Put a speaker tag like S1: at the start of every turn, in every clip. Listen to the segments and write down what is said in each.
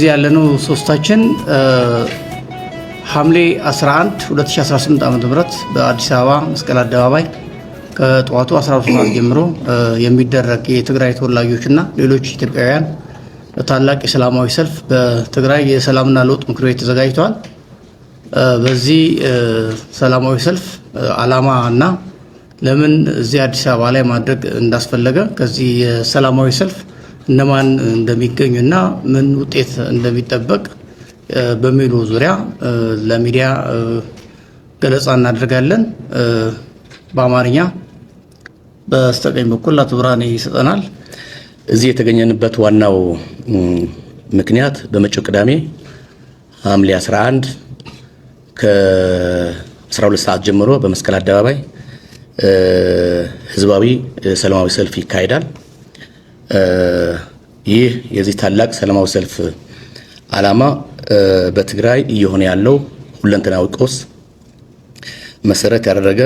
S1: እዚህ ያለነው ሶስታችን ሐምሌ 11 2018 ዓ.ም በአዲስ አበባ መስቀል አደባባይ ከጠዋቱ 12 ሰዓት ጀምሮ የሚደረግ የትግራይ ተወላጆችና ሌሎች ኢትዮጵያውያን ታላቅ የሰላማዊ ሰልፍ በትግራይ የሰላምና ለውጥ ምክር ቤት ተዘጋጅተዋል። በዚህ ሰላማዊ ሰልፍ ዓላማ እና ለምን እዚህ አዲስ አበባ ላይ ማድረግ እንዳስፈለገ፣ ከዚህ የሰላማዊ ሰልፍ እነማን እንደሚገኙና ምን ውጤት እንደሚጠበቅ በሚሉ ዙሪያ ለሚዲያ ገለጻ እናደርጋለን። በአማርኛ በስተቀኝ በኩል አቶ ብርሃኔ ይሰጠናል።
S2: እዚህ የተገኘንበት ዋናው ምክንያት በመጪው ቅዳሜ ሐምሌ 11 ከ12 ሰዓት ጀምሮ በመስቀል አደባባይ ህዝባዊ ሰላማዊ ሰልፍ ይካሄዳል። ይህ የዚህ ታላቅ ሰላማዊ ሰልፍ ዓላማ በትግራይ እየሆነ ያለው ሁለንተናዊ ቀውስ መሰረት ያደረገ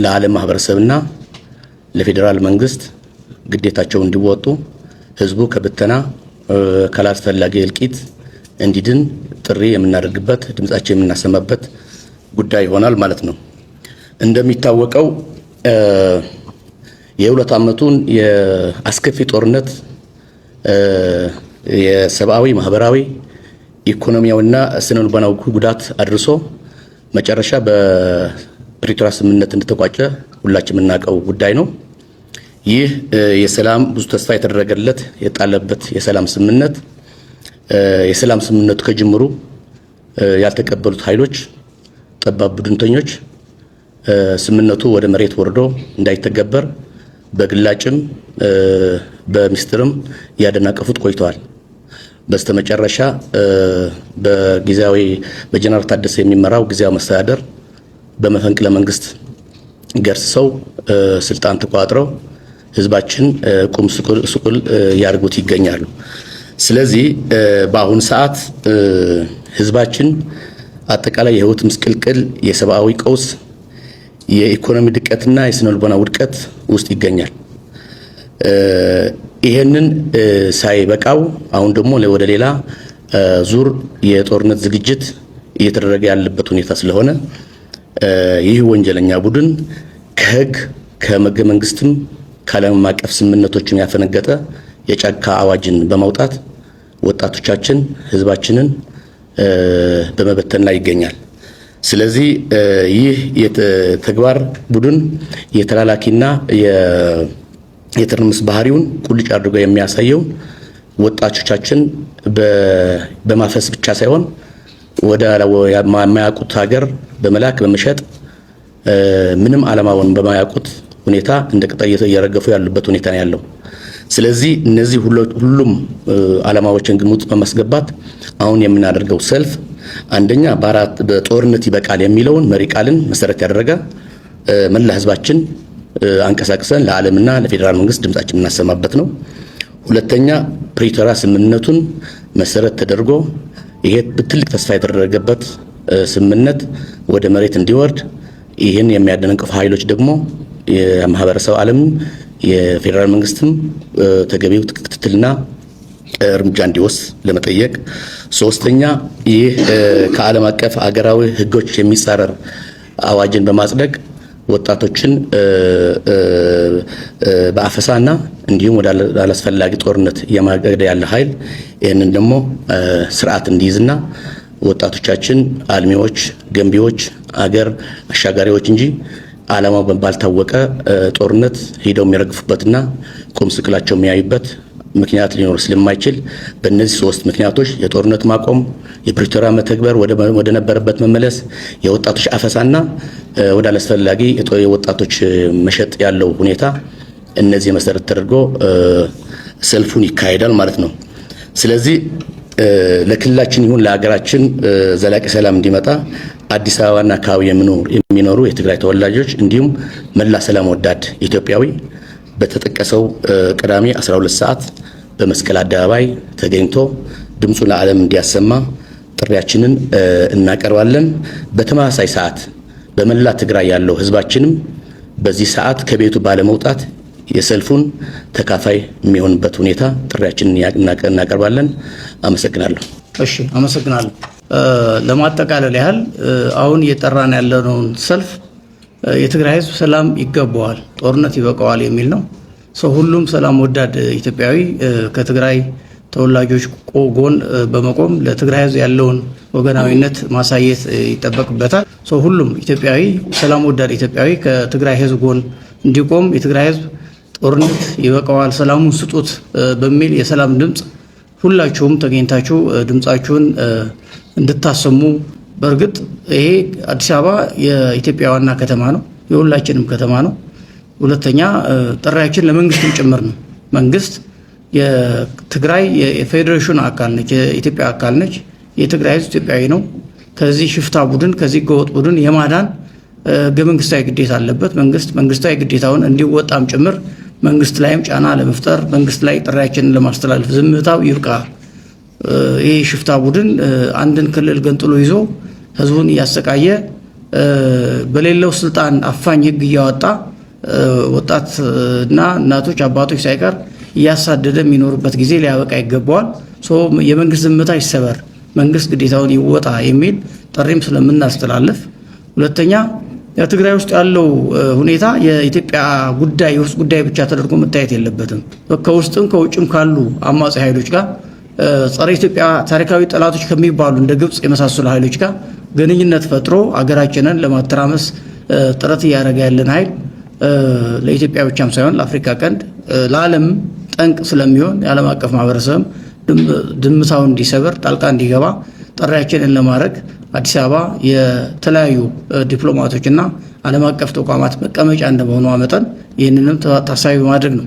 S2: ለዓለም ማህበረሰብና ለፌዴራል መንግስት ግዴታቸውን እንዲወጡ፣ ህዝቡ ከብተና ካላስፈላጊ እልቂት እንዲድን ጥሪ የምናደርግበት፣ ድምጻችን የምናሰማበት ጉዳይ ይሆናል ማለት ነው። እንደሚታወቀው የ2 ዓመቱን የአስከፊ ጦርነት የሰብአዊ፣ ማህበራዊ፣ ኢኮኖሚያዊና ስነልቦናዊ ጉዳት አድርሶ መጨረሻ በፕሪቶሪያ ስምምነት እንደተቋጨ ሁላችን የምናውቀው ጉዳይ ነው። ይህ የሰላም ብዙ ተስፋ የተደረገለት የጣለበት የሰላም ስምምነት፣ የሰላም ስምምነቱ ከጅምሩ ያልተቀበሉት ኃይሎች፣ ጠባብ ቡድንተኞች ስምምነቱ ወደ መሬት ወርዶ እንዳይተገበር በግላጭም በሚስጥርም እያደናቀፉት ቆይተዋል። በስተመጨረሻ በጊዜያዊ በጀነራል ታደሰ የሚመራው ጊዜያዊ መስተዳደር በመፈንቅለ መንግስት ገርስሰው ስልጣን ተቆጣጥረው ህዝባችን ቁም ስቁል ያደርጉት ይገኛሉ። ስለዚህ በአሁኑ ሰዓት ህዝባችን አጠቃላይ የህይወት ምስቅልቅል፣ የሰብአዊ ቀውስ፣ የኢኮኖሚ ድቀትና የስነልቦና ውድቀት ውስጥ ይገኛል። ይሄንን ሳይበቃው አሁን ደግሞ ወደ ሌላ ዙር የጦርነት ዝግጅት እየተደረገ ያለበት ሁኔታ ስለሆነ ይህ ወንጀለኛ ቡድን ከህግ፣ ከህገ መንግስትም ከዓለም አቀፍ ስምምነቶችም ያፈነገጠ የጫካ አዋጅን በማውጣት ወጣቶቻችን፣ ህዝባችንን በመበተን ላይ ይገኛል። ስለዚህ ይህ የተግባር ቡድን የተላላኪና የትርምስ ባህሪውን ቁልጭ አድርጎ የሚያሳየው ወጣቶቻችን በማፈስ ብቻ ሳይሆን ወደ የማያውቁት ሀገር በመላክ፣ በመሸጥ፣ ምንም ዓላማውን በማያውቁት ሁኔታ እንደ ቅጠል እየረገፉ ያሉበት ሁኔታ ነው ያለው። ስለዚህ እነዚህ ሁሉም ዓላማዎችን ግምት በማስገባት አሁን የምናደርገው ሰልፍ አንደኛ በአራት በጦርነት ይበቃል የሚለውን መሪ ቃልን መሰረት ያደረገ መላ ህዝባችን አንቀሳቅሰን ለዓለምና ለፌዴራል መንግስት ድምጻችን የምናሰማበት ነው። ሁለተኛ ፕሪቶሪያ ስምምነቱን መሰረት ተደርጎ ይሄ ትልቅ ተስፋ የተደረገበት ስምምነት ወደ መሬት እንዲወርድ፣ ይህን የሚያደናቅፉ ኃይሎች ደግሞ የማህበረሰብ ዓለም የፌዴራል መንግስትም ተገቢው ክትትልና እርምጃ እንዲወስድ ለመጠየቅ። ሶስተኛ ይህ ከዓለም አቀፍ አገራዊ ህጎች የሚጻረር አዋጅን በማጽደቅ ወጣቶችን በአፈሳና እንዲሁም ወደ አላስፈላጊ ጦርነት እየማገደ ያለ ኃይል ይህንን ደግሞ ስርዓት እንዲይዝና ወጣቶቻችን አልሚዎች፣ ገንቢዎች፣ አገር አሻጋሪዎች እንጂ ዓላማው ባልታወቀ ጦርነት ሄደው የሚረግፉበትና ቁም ስቅላቸው የሚያዩበት ምክንያት ሊኖር ስለማይችል በእነዚህ ሶስት ምክንያቶች የጦርነት ማቆም፣ የፕሪቶሪያ መተግበር ወደ ነበረበት መመለስ፣ የወጣቶች አፈሳና ወደ አላስፈላጊ የወጣቶች መሸጥ ያለው ሁኔታ እነዚህ መሰረት ተደርጎ ሰልፉን ይካሄዳል ማለት ነው። ስለዚህ ለክልላችን ይሁን ለሀገራችን ዘላቂ ሰላም እንዲመጣ አዲስ አበባና አካባቢ የሚኖሩ የትግራይ ተወላጆች እንዲሁም መላ ሰላም ወዳድ ኢትዮጵያዊ በተጠቀሰው ቅዳሜ 12 ሰዓት በመስቀል አደባባይ ተገኝቶ ድምፁን ለዓለም እንዲያሰማ ጥሪያችንን እናቀርባለን። በተመሳሳይ ሰዓት በመላ ትግራይ ያለው ህዝባችንም በዚህ ሰዓት ከቤቱ ባለመውጣት የሰልፉን ተካፋይ የሚሆንበት ሁኔታ ጥሪያችንን እናቀርባለን። አመሰግናለሁ።
S1: እሺ፣ አመሰግናለሁ። ለማጠቃለል ያህል አሁን እየጠራን ያለነውን ሰልፍ የትግራይ ህዝብ ሰላም ይገባዋል፣ ጦርነት ይበቃዋል የሚል ነው። ሰው ሁሉም ሰላም ወዳድ ኢትዮጵያዊ ከትግራይ ተወላጆች ጎን በመቆም ለትግራይ ህዝብ ያለውን ወገናዊነት ማሳየት ይጠበቅበታል። ሰው ሁሉም ኢትዮጵያዊ፣ ሰላም ወዳድ ኢትዮጵያዊ ከትግራይ ህዝብ ጎን እንዲቆም፣ የትግራይ ህዝብ ጦርነት ይበቃዋል፣ ሰላሙን ስጡት በሚል የሰላም ድምፅ ሁላችሁም ተገኝታችሁ ድምፃችሁን እንድታሰሙ። በእርግጥ ይሄ አዲስ አበባ የኢትዮጵያ ዋና ከተማ ነው፣ የሁላችንም ከተማ ነው። ሁለተኛ ጥሪያችን ለመንግስትም ጭምር ነው። መንግስት የትግራይ የፌዴሬሽን አካል ነች፣ የኢትዮጵያ አካል ነች። የትግራይ ህዝብ ኢትዮጵያዊ ነው። ከዚህ ሽፍታ ቡድን፣ ከዚህ ህገወጥ ቡድን የማዳን ህገ መንግስታዊ ግዴታ አለበት። መንግስት መንግስታዊ ግዴታውን እንዲወጣም ጭምር መንግስት ላይም ጫና ለመፍጠር፣ መንግስት ላይ ጥሪያችንን ለማስተላለፍ፣ ዝምታው ይብቃ። ይህ ሽፍታ ቡድን አንድን ክልል ገንጥሎ ይዞ ህዝቡን እያሰቃየ፣ በሌለው ስልጣን አፋኝ ህግ እያወጣ፣ ወጣት እና እናቶች አባቶች ሳይቀር እያሳደደ የሚኖርበት ጊዜ ሊያበቃ ይገባዋል። የመንግስት ዝምታ ይሰበር፣ መንግስት ግዴታውን ይወጣ የሚል ጥሪም ስለምናስተላልፍ። ሁለተኛ ትግራይ ውስጥ ያለው ሁኔታ የኢትዮጵያ ጉዳይ፣ የውስጥ ጉዳይ ብቻ ተደርጎ መታየት የለበትም። ከውስጥም ከውጭም ካሉ አማጺ ኃይሎች ጋር፣ ጸረ ኢትዮጵያ ታሪካዊ ጠላቶች ከሚባሉ እንደ ግብፅ የመሳሰሉ ኃይሎች ጋር ግንኙነት ፈጥሮ አገራችንን ለማተራመስ ጥረት እያደረገ ያለን ኃይል ለኢትዮጵያ ብቻም ሳይሆን ለአፍሪካ ቀንድ፣ ለዓለም ጠንቅ ስለሚሆን የዓለም አቀፍ ማህበረሰብም ዝምታውን እንዲሰብር፣ ጣልቃ እንዲገባ ጥሪያችንን ለማድረግ፣ አዲስ አበባ የተለያዩ ዲፕሎማቶችና ዓለም አቀፍ ተቋማት መቀመጫ እንደመሆኗ መጠን ይህንንም ታሳቢ በማድረግ ነው።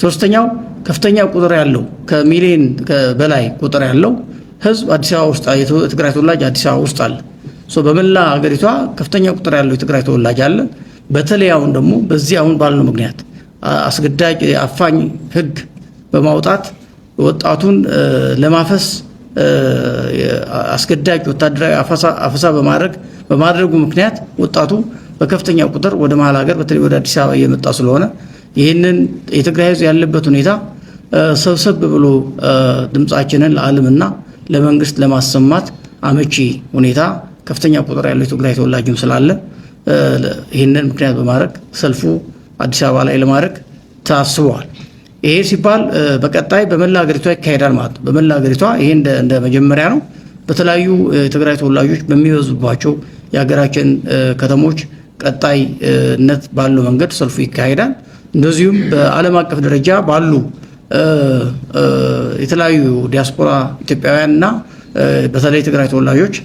S1: ሶስተኛው ከፍተኛ ቁጥር ያለው፣ ከሚሊዮን በላይ ቁጥር ያለው ህዝብ አዲስ አበባ ውስጥ፣ የትግራይ ተወላጅ አዲስ አበባ ውስጥ አለ። በመላ ሀገሪቷ ከፍተኛ ቁጥር ያለው የትግራይ ተወላጅ አለ። በተለይ አሁን ደግሞ በዚህ አሁን ባልነው ምክንያት አስገዳጅ አፋኝ ህግ በማውጣት ወጣቱን ለማፈስ አስገዳጅ ወታደራዊ አፈሳ በማድረጉ ምክንያት ወጣቱ በከፍተኛ ቁጥር ወደ መሀል ሀገር፣ በተለይ ወደ አዲስ አበባ እየመጣ ስለሆነ ይህንን የትግራይ ህዝብ ያለበት ሁኔታ ሰብሰብ ብሎ ድምፃችንን ለዓለምና ለመንግስት ለማሰማት አመቺ ሁኔታ ከፍተኛ ቁጥር ያለው የትግራይ ተወላጅም ስላለ ይህንን ምክንያት በማድረግ ሰልፉ አዲስ አበባ ላይ ለማድረግ ታስበዋል። ይሄ ሲባል በቀጣይ በመላ ሀገሪቷ ይካሄዳል ማለት ነው። በመላ ሀገሪቷ ይሄ እንደ መጀመሪያ ነው። በተለያዩ የትግራይ ተወላጆች በሚበዙባቸው የሀገራችን ከተሞች ቀጣይነት ባለው መንገድ ሰልፉ ይካሄዳል። እንደዚሁም በዓለም አቀፍ ደረጃ ባሉ የተለያዩ ዲያስፖራ ኢትዮጵያውያን እና በተለይ ትግራይ ተወላጆች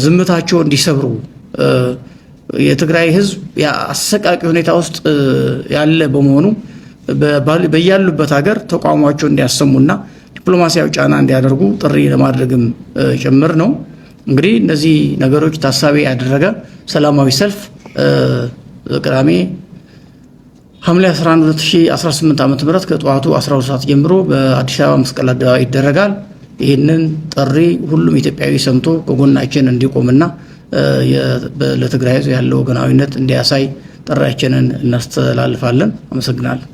S1: ዝምታቸው እንዲሰብሩ፣ የትግራይ ሕዝብ አሰቃቂ ሁኔታ ውስጥ ያለ በመሆኑ በያሉበት ሀገር ተቋሟቸው እንዲያሰሙና ዲፕሎማሲያዊ ጫና እንዲያደርጉ ጥሪ ለማድረግም ጭምር ነው። እንግዲህ እነዚህ ነገሮች ታሳቢ ያደረገ ሰላማዊ ሰልፍ ቅዳሜ ሐምሌ 11 2018 ዓ.ም ከጠዋቱ 12 ሰዓት ጀምሮ በአዲስ አበባ መስቀል አደባባይ ይደረጋል። ይህንን ጥሪ ሁሉም ኢትዮጵያዊ ሰምቶ ከጎናችን እንዲቆምና ለትግራይ ሕዝብ ያለው ወገናዊነት እንዲያሳይ ጥሪያችንን እናስተላልፋለን። አመሰግናለሁ።